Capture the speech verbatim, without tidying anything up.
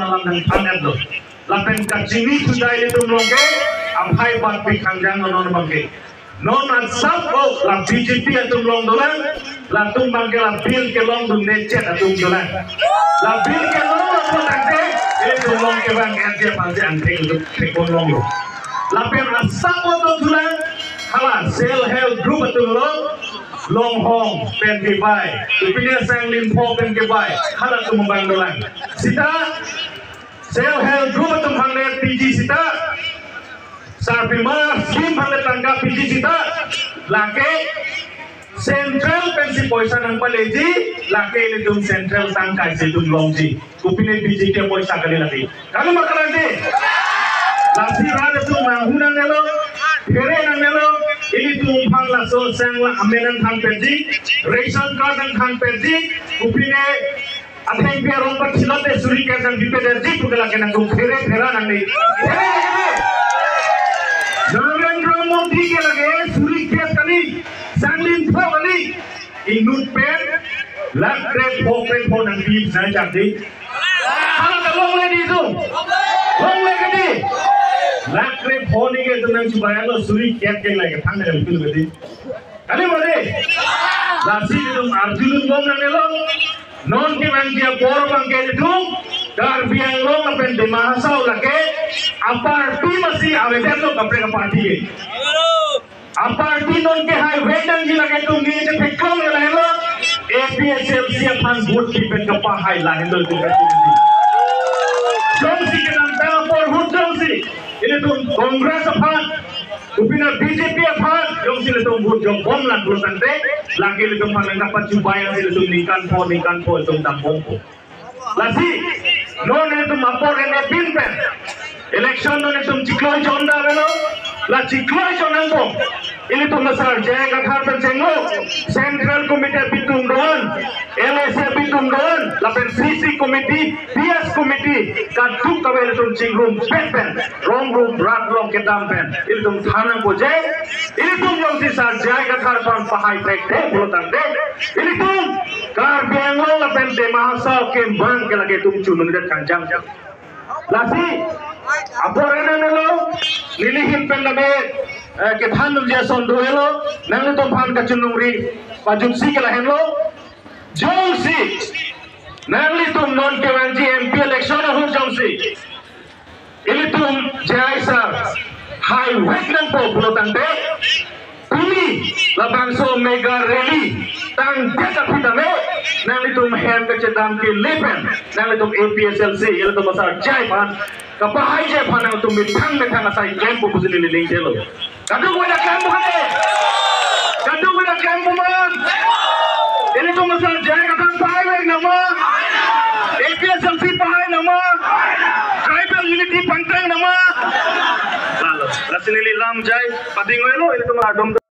alam nangthan-etlo. Lapen kachini sudai ilitum along ke aphai bat pi khangjang non abang ke. Non asap o la B J P atum along dolang, latum abang ke la bill kelongdunde chet atum dolang. La bill kelong lo putangte, ilitum along ke abang R J P R J angthek atum thekon longlo. Lapen asap o to dolang, hala self help group atum along, Longhong pen kebai, kopine Sanglinpho pen kebai, halatum abang dolang. Sita self help group atum aphan le piji sita, sarpimar scheme aphan le tangka piji sita, lake central pensi poisa nangpaleji, lake ilitum central tangka isi atum longji. Kopine B J P poisa kali lake. Kali ma kalang di. Lasi rat atum nanghu nangnelo, phere nangnelo, ilitum aphan laso sang la amen nangthan petji, ration card nangthan petji, kopine athengpi arong pathilot te suri ket nangpipe detji pu ke lake nangtum phere phere nangne. Phere nangne. Narendra Modi ke lake suri ket kali, Sanglinpho kali, inut pen lakh krepho krepho nangpi jai chak di. Hala ta longle di tu. Longle ke di. Lakh krepho ni ke tu nangchubai lo suri ket ke lake thang nangpi ke di. Kali ma di. Lasi ilitum arjulun bom nangnelo. Non kevangji apor abang ke ilitum Karbi Anglong lapen Dima Hasao lake aparty masi avedetlo kaprek aparty ke. Aparty non kehai vek nangji lake atum ni chetheklong ke lahenlo. A P H L C aphan vote pi pen kapahai lahenlo itum kachini. Jongsi kedamtang apor ahut jongsi ilitum Congress aphan, kopine B J P aphan jongsi ilitum vote jokbom lang pulotangte, lake ilitum aphan nangkapachubai si ilitum ningkan pho ningkan pho ilitum dambompo. Lasi non ilitum apor ene pin pen election non ilitum chikloi jon da avelo, la chikloi jon angbong ilitum asar J I Kathar pen chenglo, Central Committee abitum do-an, L A C abitum do-an, lapen C C Committee, P S Committee, kaduk kave ilitum chingrum pen pen, rong rum rat along kedam pen ilitum than nangpo je, ilitum jongsi sar J I Kathar aphan pahai thekthe pulotangte, ilitum Karbi Anglong lapen Dima Hasao kembang ke lake itum chunun det kangjang. Lasi apor ene nangnelo, neli ahin pen lake, eh, kethan dunji ason do-etlo, nanglitum aphan kachiningri pajutsi ke lahenlo. Jongsi nanglitum non kevangji M P election ahut jongsi ilitum J I sar hai vek nangpo pulotangte, pini labangso mega rally tangdet aphi tame nanglitum hem kachedam kele pen nanglitum A P H L C ilitum asar J I aphan kapahaiji aphan nangtum methang methang asai klempo pusi neli ning thelo. Kadokave ta klempo kali. Kadokave ta klempo ma. Ilitum asar J I Kathar pahai nangma? A P H L C pahai nangma? Tribal unity pangthang nangma? Lalo, lasi neli lam jai pading-etlo, ilitum adom